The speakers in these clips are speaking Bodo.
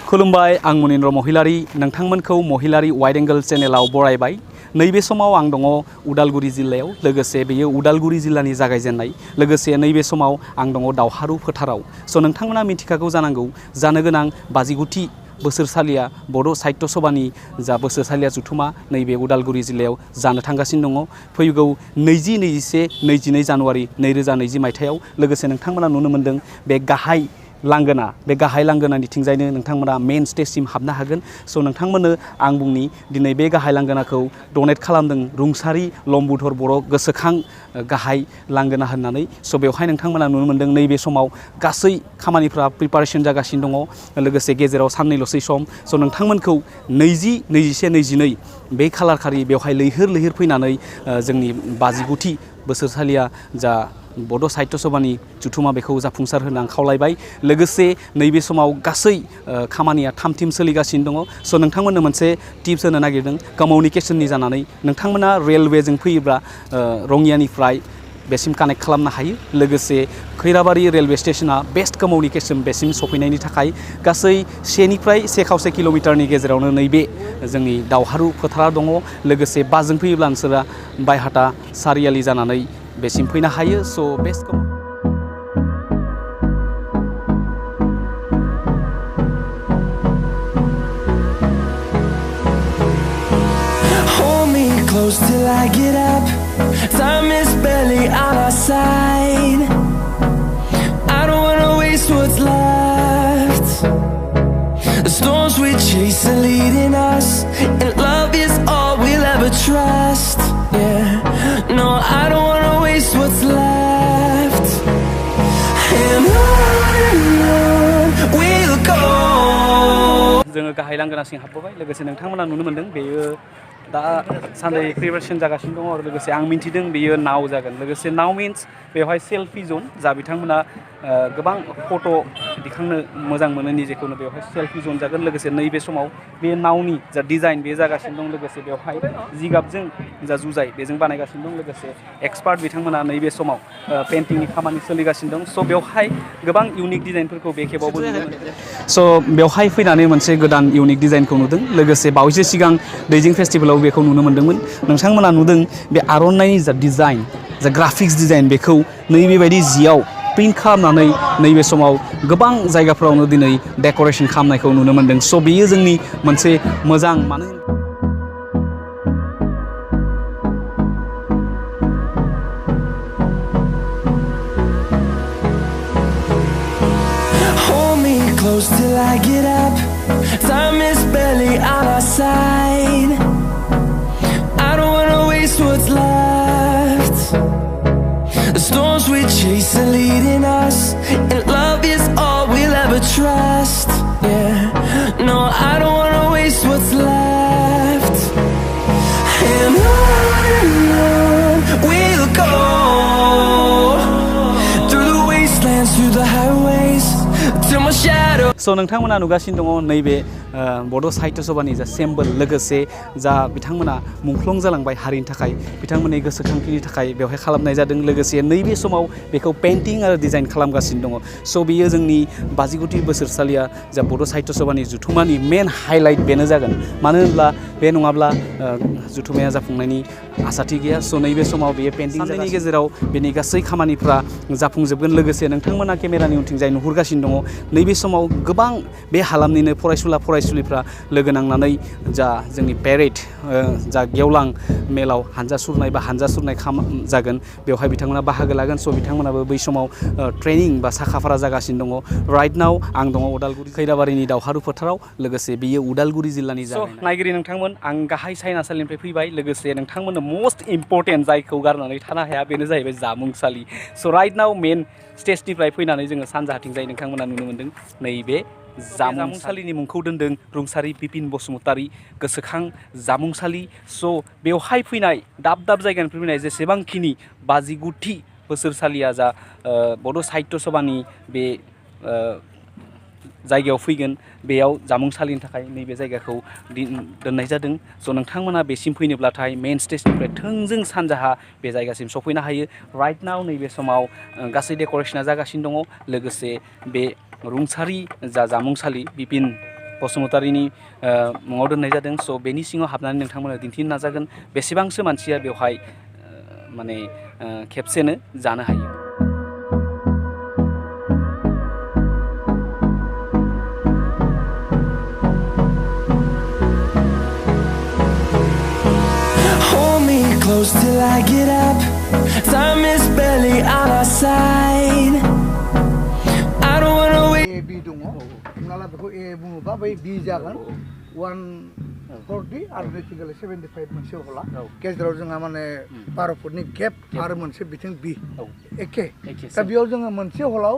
खुलुमबाय आं मुनिन्द्र महिलारी नोंथांमोनखौ महिलारी वाइड एंगल चेनेलाव बरायबाय नैबे समाव आं दङ उदालगुरि जिल्लायाव लोगोसे बेयो उदालगुरि जिल्लानि जागायजेननाय लोगोसे नैबे समाव आं दङ दावहारु फोथाराव स' नोंथांमोना मिथिखागौ जानांगौ जानो गोनां 52थि बोसोरसालिया बड' साहित्य सभानि जा बोसोरसालिया जुथुमा नैबे उदालगुरि जिल्लायाव जानो थांगासिनो दङ फैगौ 20, 21, 22 जानुवारि 2020 मायथाइयाव लोगोसे नोंथांमोना नुनो मोन्दों बे गाहाय लांगोना बे गाहाय लांगोनानिथिंजायनो नोंथांमोना मेन स्टेजसिम हाबनो हागोन स' नोंथांमोननो आं बुंनि दिनै बे गाहाय लांगोनाखौ डनेट खालामदों रुंसारि लम्बुधर बर' गोसोखां गाहाय लांगोना होननानै स' बेवहाय नोंथांमोना नुनो मोन्दों नैबे समाव गासै खामानिफ्रा प्रिपारेसन जागासिनो दङ लोगोसे गेजेराव साननैल'सै सम स' नोंथांमोनखौ 20, 21, 22 बे खालारखालि बेवहाय लैहोर लैहोर फैनानै जोंनि 52थि बोसोरसालिया जा बड' साहित्य सभानि जुथुमा बेखौ जाफुंसार होनो आं खावलायबाय लोगोसे नैबे समाव गासै खामानिया थाम-थिम सोलिगासिनो दङ स' नोंथांमोननो मोनसे टिप्स होनो नागिरदों कमिउनिकेसननि जानानै नोंथांमोना रेलवेजों फैयोब्ला रङियानिफ्राय बेसिम कानेक्ट खालामनो हायो लोगोसे खैराबारि रेलवे स्टेशना बेस्ट कमिउनिकेसन बेसिम सफैनायनि थाखाय गासै 1.5 किल'मिटारनि गेजेरावनो नैबे जोंनि दावहारु फोथारा दङ लोगोसे बासजों फैयोब्ला नोंसोरा बायहाटा सारियालि जानानै बेसिम फैनो हायो स' best Close till I get up. Time is barely on our side. I don't wanna waste what's left. The storms we chase are leading us, and love is all we'll ever trust. Yeah, no, I don't wanna waste what's left. And on we'll go. जोङो गाहाय लांगोनासिम हाबबोबाय लोगोसे नोंथांमोना नुनो मोन्दों बेयो दा सानदै प्रिपारेसन जागासिनो दङ आरो लोगोसे आं मिन्थिदों बेयो नाव जागोन लोगोसे नाव मिन्स बेवहाय सेल्फि जन जा बिथांमोना गोबां फट' दिखांनो मोजां मोनो निजेखौनो बेवहाय सेल्फि जन जागोन लोगोसे नैबे समाव बे नावनि जा डिजाइन बे जागासिनो दं लोगोसे बेवहाय जिगाबजों जा जुजाइ बेजों बानायगासिनो दं लोगोसे एक्सपार्ट बिथांमोना नैबे समाव पेन्टिंनि खामानि सोलिगासिनो दं स' बेवहाय गोबां इउनिक डिजाइनफोरखौ बे खेबावबो नुनो मोनदों स' बेवहाय फैनानै मोनसे गोदान इउनिक डिजाइनखौ नुदों लोगोसे बावैसो सिगां दैजिं फेस्टिभेलाव बेखौ नुनो मोन्दोंमोन नोंथांमोना नुदों बे आर'नाइनि जा डिजाइन जा ग्राफिक्स डिजाइन बेखौ नैबेबायदि जियाव प्रिन्ट खालामनानै नैबे समाव गोबां जायगाफोरावनो दिनै डेक'रेसन खालामनायखौ नुनो मोन्दों स' बेयो जोंनि मोनसे मोजां मानो Close till I get up. Time is barely on our side. I don't wanna waste what's left. The storms we chase are leading us, and love is all we'll ever trust. Yeah, no, I don't wanna waste what's left. And on we'll go, through the wastelands, through the highways, till my shadow. स' नोंथांमोना नुगासिनो दङ नैबे बड' साहित्य सभानि जा सेम्बोल लोगोसे जा बिथांमोना मुंख्लं जालांबाय हारिनि थाखाय बिथांमोननि गोसोखांथिनि थाखाय बेवहाय खालामनाय जादों लोगोसे नैबे समाव बेखौ पेइन्टिं आरो डिजाइन खालामगासिनो दङ स' बेयो जोंनि 52थि बोसोरसालिया जा बड' साहित्य सभानि जुथुमानि मेन हाइलाइट बेनो जागोन मानो होनब्ला बे नङाब्ला जुथुमाया जाफुंनायनि आसाथि गैया स' नैबे समाव बेयो पेइन्टिं साननैनि गेजेराव बेनि गासै खामानिफ्रा जाफुंजोबगोन लोगोसे नोंथांमोना केमेरानि उनथिंजाय नुहुरगासिनो दङ नैबे समाव गोबां बे हालामनिनो फरायसुलिफ्रा लोगो नांनानै जा जोंनि पेरेड जा गेवलां मेलाव हानजा सुरनाय बा हानजा सुरनाय जागोन बेवहाय बिथांमोना बाहागो लागोन स' बिथांमोनाबो बै समाव ट्रेनिं बा साखाफारा जागासिनो दङ राइट नाव आं दङ उदालगुरि खैराबारिनि दावहारु फोथाराव लोगोसे बियो उदालगुरि जिल्लानि स' नायगिरि नोंथांमोन आं गाहाय साइनासालिनिफ्राय फैबाय लोगोसे नोंथांमोननो मोस्ट इम्परटेन्ट जायखौ गारनानै थानो हाया बेनो जाहैबाय जामुंसालि स' राइट नाव मेन स्टेजनिफ्राय फैनानै जोङो सानजाहाथिंजाय नोंथांमोना नुनो मोन्दों नैबे जामुंसालिनि मुंखौ दोनदों रुंसारि बिपिन बसुमतारी गोसोखां जामुंसालि स' बेवहाय फैनाय दाब दाब जायगानिफ्राय फैनाय जेसेबांखिनि 52थि बोसोरसालिया जा बड' साहित्य सभानि बे जायगायाव फैगोन बेयाव जामुंसालिनि थाखाय नैबे जायगाखौ दोननाय जादों स' नोंथांमोना बेसिम फैनोब्लाथाय मेन स्टेजनिफ्राय थोंजों सानजाहा बे जायगासिम सफैनो हायो राइट नाव नैबे समाव गासै डेक'रेसना जागासिनो दङ लोगोसे बे रुंसारि जा जामुंसालि बिपिन बसुमतारीनि मुङाव दोननाय जादों स' बेनि सिङाव हाबनानै नोंथांमोना दिन्थिनो नाजागोन बेसेबांसो मानसिया बेवहाय माने खेबसेनो जानो हायो Close till I get up. Time is barely on our side. I don't wanna wait. A B dong. Nala beko A bungu ba bai B jagan 140 आरो बेटिकल 75 मोनसे होला गेजेराव जोंहा माने 12 फुटनि गेप आरो मोनसे बिथिं B एखे दा बेयाव जोङो मोनसे हलाव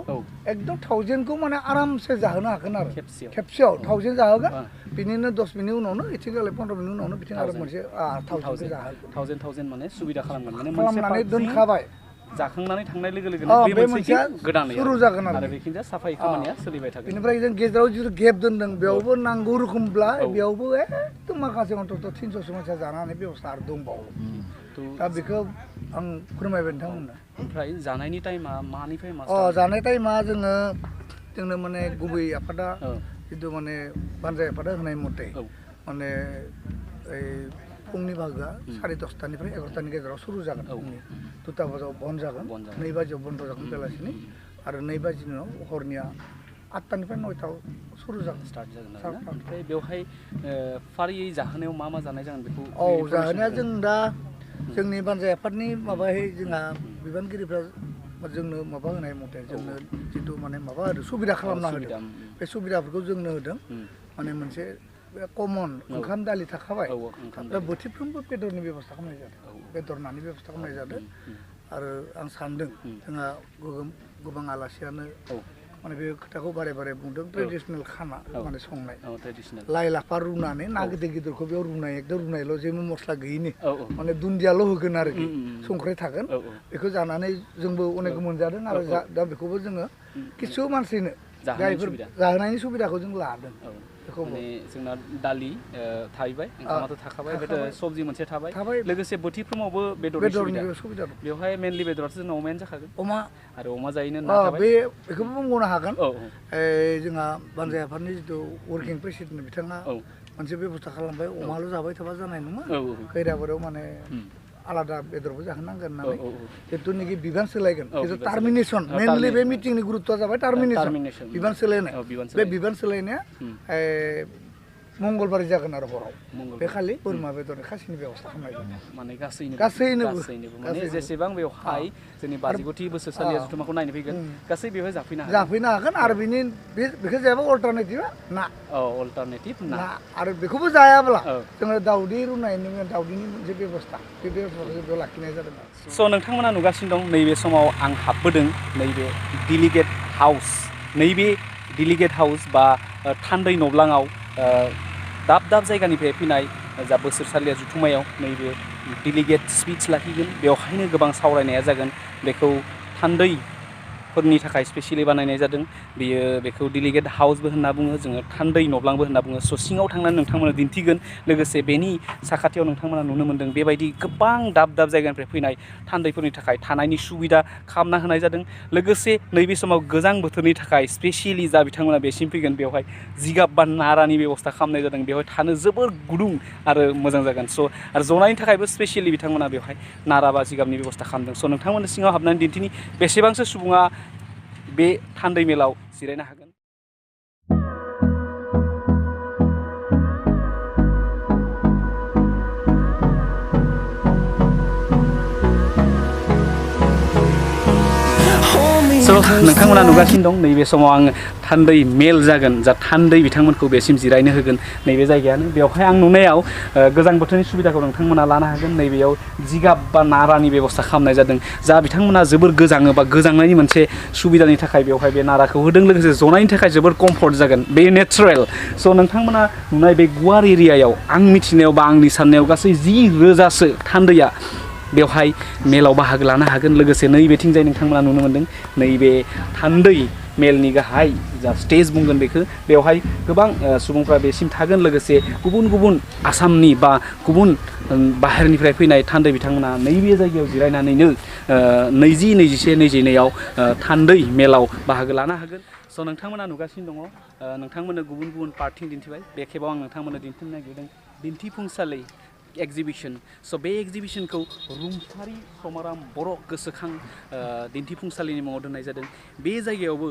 एकदम 1000 खौ माने आरामसे जाहोनो हागोन आरो खेबसेयाव 1000 जाहोगोन बिनिनो 10 मिनिट उनावनो एथिगले 15 मिनिट उनावनो बिथिं आरो मोनसे 1000 जाहोगोन 1000 माने सुबिदा खालामगोन माने मोनसे खालामनानै दोनखाबाय जाखांनानै थांनाय लोगो लोगोनो बे मोनसे गोदान सुरु जागोन आरो बेखिनजा साफायै खामानिया सोलिबाय थागोन बेनिफ्राय जों गेजेराव जिथु गेप दोनदों बेयावबो नांगौ रोखोमब्ला बेयावबो एकदम माखासे अन्तत 300 मानसिया जानानै बेबस्था आरो दंबावो दा बेखौ आं फोरमायबाय नोंथांमोननो ओमफ्राय जानायनि टाइमा मानिफ्राय मा जानाय टाइमा जोंनो माने गुबै आफादा जिथु माने बानजाय आफादा होनाय मथे माने फुंनि बाहागोआ 10:30निफ्राय 11टानि गेजेराव सुरु जागोन फुंनि 2टा बाजियाव बन्द जागोन 2 बाजियाव बन्द जागोन बेलासिनि आरो 2 बाजिनि उनाव हरनिया 8टानिफ्राय 9टायाव सुरु जागोन स्टार्ट जागोन आरो ओमफ्राय बेवहाय फारियै जाहोनायाव मा जानाय जागोन बेखौ जाहोनाया जों दा जोंनि बानजाय आफादनि माबायै जोंहा बिबानगिरिफ्रा जोंनो माबा होनाय मथे जोंनो जितु माने माबा होदों सुबिदा खालामना होदों बे सुबिदाफोरखौ जोंनो होदों माने मोनसे कमन ओंखाम दालि थाखाबाय दा बोथिफ्रोमबो बेदरनि बेबस्था खालामनाय जादों बेदर नानि बेबस्था खालामनाय जादों आरो आं सानदों जोंहा गोबां आलासियानो माने बे खोथाखौ बारे बारे बुंदों ट्रेडिसनेल खाना माने संनाय लाइ लाफा रुनानै ना गिदिर गिदिरखौ बेयाव रुनाय एकदम रुनायल' जेबो मस्ला गैयिनि माने दुन्दियाल' होगोन आरोखि संख्रि थागोन बेखौ जानानै जोंबो अनेक मोनजादों आरो दा बेखौबो जोङो किसु मानसिनो जाहोनायनि सुबिदाखौ जों लादों माने जोंना दालि थाहैबाय ओंखामाथ' थाखाबाय सबजि मोनसे थाबाय लोगोसे बोथिफ्रोमावबो बेदरनि सुबिदा दं बेवहाय मेनलि बेदराथ' जोंना अमायानो जाखागोन अमा आरो अमा जायैनो ना थाबाय बेखौबो बुंबावनो हागोन जोंहा बानजाय आफादनि जिथु वर्किं प्रेसिडेन्ट बिथाङा मोनसे बेबस्था खालामबाय अमाल' जाबाय थाबा जानाय नङा खैराबारियाव माने आलादा बेदरबो जाहोनांगोन होननानै जिथुनाखि बिबान सोलायगोन जिथु टार्मिनेसन मेनलि बे मिटिंनि गुरुत्वआ जाबाय टार्मिनेसन बिबान सोलायनाय बे बिबान सोलायनाया मंगलबार जागोन आरो हराव बे खालि बोरमा बेदरनि खासिनि बेबस्था खालामनाय जागोन माने गासैनोबो माने जेसेबां बेवहाय जोंनि 50 बोसोरसालिया जुथुमाखौ नायनो फैगोन गासै बेवहाय जाफैनो हागोन आरो बेखौ जायाबा अल्टारनेटिभा ना अल्टारनेटिभ ना आरो बेखौबो जायाब्ला जोङो दाउदै रुनायनि दाउदैनि मोनसे बेबस्था बे बेबस्थाखौ बेयाव लाखिनाय जादों स' नोंथांमोना नुगासिनो दं नैबे समाव आं हाबबोदों नैबे डेलिगेट हाउस बा थान्दै नब्लाङाव दाब दाब जायगानिफ्राय फैनाय जा बोसोरसालिया जुथुमायाव नैबे डेलिगेट स्पिच लाखिगोन बेवहायनो गोबां सावरायनाया जागोन बेखौ थान्दैफोरनि थाखाय स्पेसियलि बानायनाय जादों बेखौ डेलिगेट हाउसबो होनना बुङो जोङो थान्दै नब्लांबो होनना बुङो स' सिङाव थांनानै नोंथांमोना दिन्थिगोन लोगोसे बेनि साखाथियाव नोंथांमोना नुनो मोन्दों बेबायदि गोबां दाब दाब जायगानिफ्राय फैनाय थान्दैफोरनि थाखाय थानायनि सुबिदा खालामना होनाय जादों लोगोसे नैबे समाव गोजां बोथोरनि थाखाय स्पेसियलि जा बिथांमोना बेसिम फैगोन बेवहाय जिगाब बा नारानि बेबस्था खालामनाय जादों बेवहाय थानो जोबोर गुदुं आरो मोजां जागोन स' आरो जनायनि थाखायबो स्पेसियलि बिथांमोना बेवहाय नारा बा जिगाबनि बेबस्था खालामदों स' नोंथांमोननि सिङाव हाबनानै दिन्थिनि बेसेबांसो सुबुङा बे थान्दै मेलाव जिरायनो हागोन नोंथांमोना नुगासिनो दं नैबे समाव आङो थान्दै मेल जागोन जा थान्दै बिथांमोनखौ बेसिम जिरायनो होगोन नैबे जायगायानो बेवहाय आं नुनायाव गोजां बोथोरनि सुबिदाखौ नोंथांमोना लानो हागोन नैबेयाव जिगाब बा नारानि बेबस्था खालामनाय जादों जा बिथांमोना जोबोर गोजाङो बा गोजांनायनि मोनसे सुबिदानि थाखाय बेवहाय बे नाराखौ होदों लोगोसे जनायनि थाखाय जोबोर कम्फर्ट जागोन बे नेचारेल स' नोंथांमोना नुनाय बे गुवार एरियायाव आं मिथिनायाव बा आंनि साननायाव गासै 10,000सो थान्दैया बेवहाय मेलाव बाहागो लानो हागोन लोगोसे नैबेथिंजाय नोंथांमोना नुनो मोन्दों नैबे थान्दै मेलनि गाहाय जा स्टेज बुंगोन बेखौ बेवहाय गोबां सुबुंफ्रा बेसिम थागोन लोगोसे गुबुन गुबुन आसामनि बा गुबुन बाहेरनिफ्राय फैनाय थान्दै बिथांमोना नैबे जायगायाव जिरायनानैनो 20, 21, 22आव थान्दै मेलाव बाहागो लानो हागोन स' नोंथांमोना नुगासिनो दङ नोंथांमोननो गुबुन गुबुन पार्टथिं दिन्थिबाय बे खेबाव आं नोंथांमोननो दिन्थिनो नागिरदों दिन्थिफुंसालि एक्जिबिशन स' बे एक्जिबिशनखौ रुंसारि समाराम बर' गोसोखां दिन्थिफुंसालिनि मुङाव दोननाय जादों बे जायगायावबो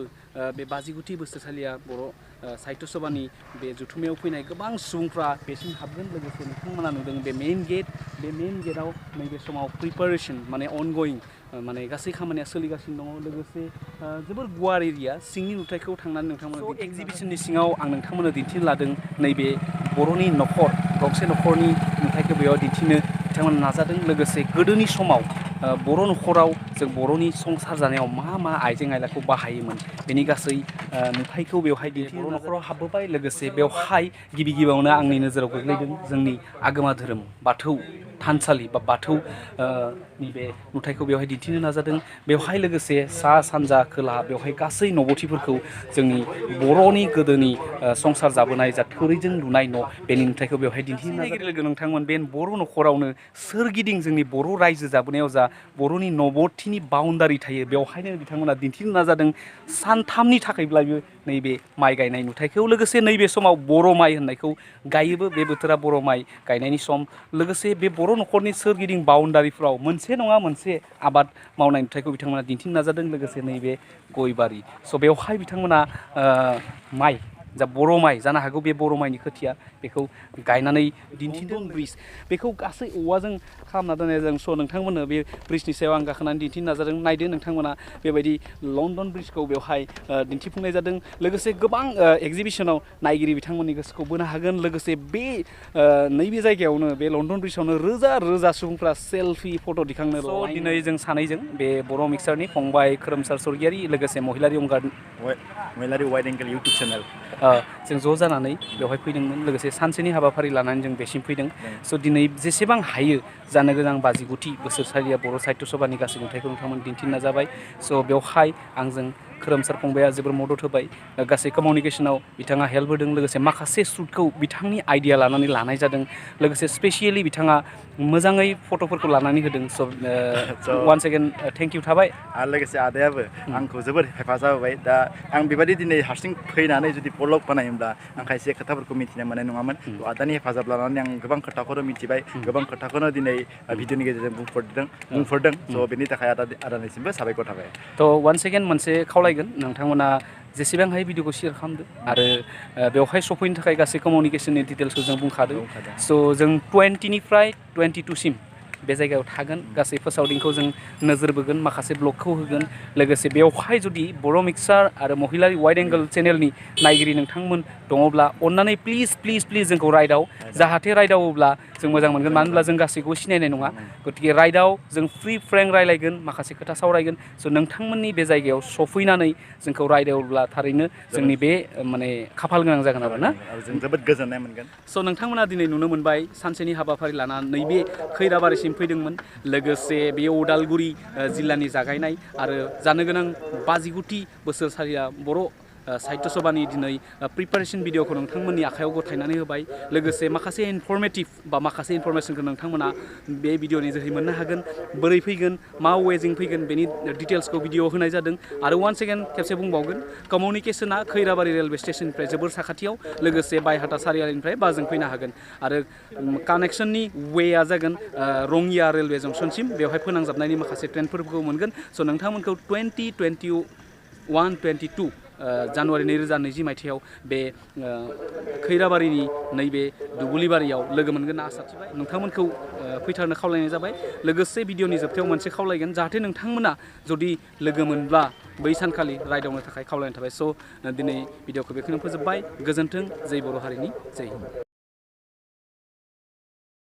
बे 50 बोसोरसालिया बर' साहित्य सभानि बे जुथुमायाव फैनाय गोबां सुबुंफ्रा बेसिम हाबगोन लोगोसे नोंथांमोना नुदों बे मेइन गेटआव नैबे समाव प्रिपारेसन माने अनगयिं माने गासै खामानिया सोलिगासिनो दङ लोगोसे जोबोर गुवार एरिया सिंनि नुथायखौ थांनानै नोंथांमोना एक्जिबिशननि सिङाव आं नोंथांमोननो दिन्थिनो लादों नैबे बर'नि न'खर गंसे न'खरनि नुथायखौ बेयाव दिन्थिनो बिथांमोना नाजादों लोगोसे गोदोनि समाव बर' न'खराव जों बर'नि संसार जानायाव मा आइजें आइलाखौ बाहायोमोन बेनि गासै नुथायखौ बेवहाय दिन्थिनो बर' न'खराव हाबबोबाय लोगोसे बेवहाय गिबियावनो आंनि नोजोराव गोग्लैदों जोंनि आगोमा धोरोम बाथौ थानसालि बा बाथौ नि बे नुथायखौ बेवहाय दिन्थिनो नाजादों बेवहाय लोगोसे सा सानजा खोला बेवहाय गासै न'बथिफोरखौ जोंनि बर'नि गोदोनि संसार जाबोनाय जा थोरिजों लुनाय न' बेनि नुथायखौ बेवहाय दिन्थिनो नागिरो लोगो नोंथांमोन बे बर' न'खरावनो सोरगिदिं जोंनि बर' रायजो जाबोनायाव जा बर'नि न'बथिनि बाउन्डारि थायो बेवहायनो बिथांमोना दिन्थिनो नाजादों सानथामनि थाखायब्लाबो नैबे माइ गायनाय नुथायखौ लोगोसे नैबे समाव बर' माइ होननायखौ गायोबो बे बोथोरा बर' माइ गायनायनि सम लोगोसे बे बर' न'खरनि सोरगिदिं बाउन्डारिफ्राव मोनसे नङा मोनसे आबाद मावनाय नुथायखौ बिथांमोना दिन्थिनो नाजादों लोगोसे नैबे गय बारि स' बेवहाय बिथांमोना माइ जा बर' माइ जानो हागौ बे बर' माइनि खोथिया बेखौ गायनानै दिन्थिदों ब्रिज बेखौ गासै औवाजों खालामना दोननाय जादों स' नोंथांमोननो बे ब्रिजनि सायाव आं गाखोनानै दिन्थिनो नाजादों नायदो नोंथांमोना बेबायदि लन्डन ब्रिजखौ बेवहाय दिन्थिफुंनाय जादों लोगोसे गोबां एक्जिबिशनाव नायगिरि बिथांमोननि गोसोखौ बोनो हागोन लोगोसे बे नैबे जायगायावनो बे लन्डन ब्रिजआवनो रोजा सुबुंफ्रा सेल्फि फट' दिखांनो स' दिनै जों सानैजों बे बर' मिक्सारनि फंबाय खोरोमसार स्वर्गियारि लोगोसे महिलारि वाइड एंगल इउटुब चेनेल जों ज' जानानै बेवहाय फैदोंमोन लोगोसे सानसेनि हाबाफारि लानानै जों बेसिम फैदों स' दिनै जेसेबां हायो जानो गोनां 50 बोसोरसालिया बर' साहित्य सभानि गासै नुथायखौ नोंथांमोन दिन्थिनो नाजाबाय स' बेवहाय आंजों खोरोमसार फंबाया जोबोर मदद होबाय गासै कमिउनिकेसनाव बिथाङा हेल्प होदों लोगोसे माखासे सुटखौ बिथांनि आइडिया लानानै लानाय जादों लोगोसे स्पेसियेलि बिथाङा मोजाङै फट'फोरखौ लानानै होदों स' वान्स एगेन थेंक इउ थाबाय आरो लोगोसे आदायाबो आंखौ जोबोर हेफाजाब होबाय दा आं बेबायदि दिनै हारसिं फैनानै जुदि ब्लग बानायोब्ला आं खायसे खोथाफोरखौ मिथिनो मोननाय नङामोन आदानि हेफाजाब लानानै आं गोबां खोथाखौनो मिथिबाय गोबां खोथाखौनो दिनै भिडिअनि गेजेरजों बुंफोरदों स' बेनि थाखाय आदानिसिमबो साबायखर थाबाय थ' वान्स एगेन मोनसे खावलायगोन नोंथांमोना जेसेबां हायो भिडिअखौ शेयार खालामदो आरो बेवहाय सफैनो थाखाय गासै कमिउनिकेसननि डिटेल्सखौ जों बुंखादों स' जों 20निफ्राय 22सिम बे जायगायाव थागोन गासै फोसावदिंखौ जों नोजोर बोगोन माखासे ब्लगखौ होगोन लोगोसे बेवहाय जुदि बर' मिक्सार आरो महिलारि वाइड एंगल चेनेलनि नायगिरि नोंथांमोन दङब्ला अन्नानै प्लिज जोंखौ राइडआव जाहाथे राइडआवोब्ला जों मोजां मोनगोन मानो होनब्ला जों गासैखौबो सिनायनाय नङा गतिके राइडआव जों फ्रि फ्रेंक रायलायगोन माखासे खोथा सावरायगोन स' नोंथांमोननि बे जायगायाव सफैनानै जोंखौ राइडआवब्ला थारैनो जोंनि बे माने खाफाल गोनां जागोन आरो ना जों जोबोद गोजोननाय मोनगोन स' नोंथांमोना दिनै नुनो मोनबाय सानसेनि हाबाफारि लानानै नैबे खैराबारिसिम फैदोंमोन लोगोसे बेयो उदालगुरि जिल्लानि जागायनाय आरो जानो गोनां 50 बोसोरसालिया बर' साहित्य सभानि दिनै प्रिपारेसन भिडिअखौ नोंथांमोननि आखायाव गथायनानै होबाय लोगोसे माखासे इनफरमेटिभ बा माखासे इनफरमेसनखौ नोंथांमोना बे भिडिअनि जोहै मोननो हागोन बोरै फैगोन मा वेजों फैगोन बेनि डिटेल्सखौ भिडिअ होनाय जादों आरो वान्स एगेन खेबसे बुंबावगोन कमिउनिकेसना खैराबारि रेलवे स्टेशननिफ्राय जोबोर साखाथियाव लोगोसे बायहाटा सारियालिनिफ्राय बासजों फैनो हागोन आरो कानेक्सननि वेया जागोन रङिया रेलवे जंसनसिम बेवहाय फोनांजाबनायनि माखासे ट्रेनफोरखौ मोनगोन स' नोंथांमोनखौ 2022 जानुवारि 2020 मायथाइयाव बे खैराबारिनि नैबे दुब्लिबारियाव लोगो मोनगोन ना आसा थिबाय नोंथांमोनखौ फैथारनो खावलायनाय जाबाय लोगोसे भिडिअनि जोबथायाव मोनसे खावलायगोन जाहाथे नोंथांमोना जुदि लोगो मोनब्ला बै सानखालि राइडआवनो थाखाय खावलायनाय थाबाय स' दिनै भिडिअखौ बेखौनो फोजोबबाय गोजोन्थों जै बर' हारिनि जै